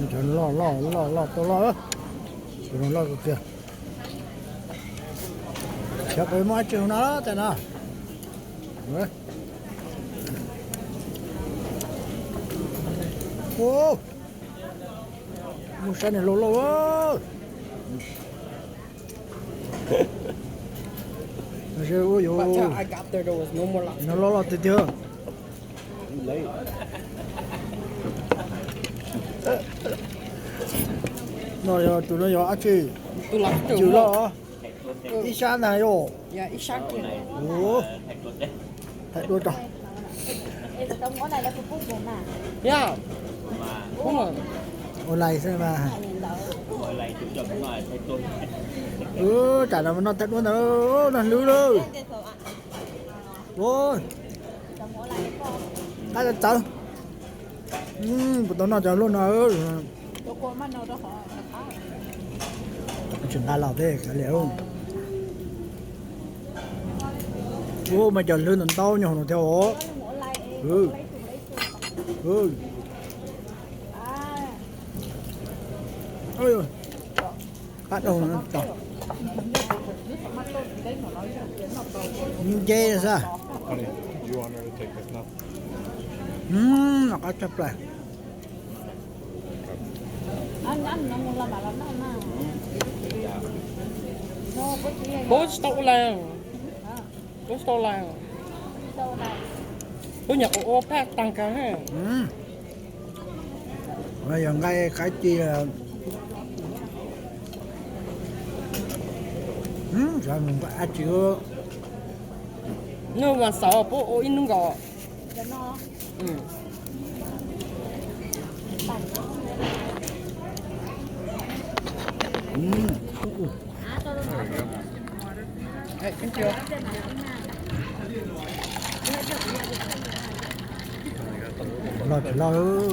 Cov loj loj loj loj tau loj, cov loj kawg kiag. Xyov puas muaj dab tsi hauv no tas no. Ua, muaj sab niag loj loj. Ua, no loj loj tiag tiag. No yog tus no yog dab tsi? Cws loj. Ib sab ntag yom. Thaij duab tso. Ua lais xwb mas. Tsam no mas noj thaij duab ntawd, noj hlwb lawm. Qab txawv. Puas tau noj cov hlub no. Tsis nqa los thiab kav liam. Ub, mas cov hlwb ntau ntau nyob hauv no thiab os. Qab rau tom nce xwb. Qab tshaj plaws. Kuv tsis tau ua lais, kuv tsis tau ua lais, kuv nyuam qhuav ua phaj tag kawg. Yog nqaij qab ci, dab tsi, nub vas xaum puab ua ib hnub nkaus. Loj tsis loj.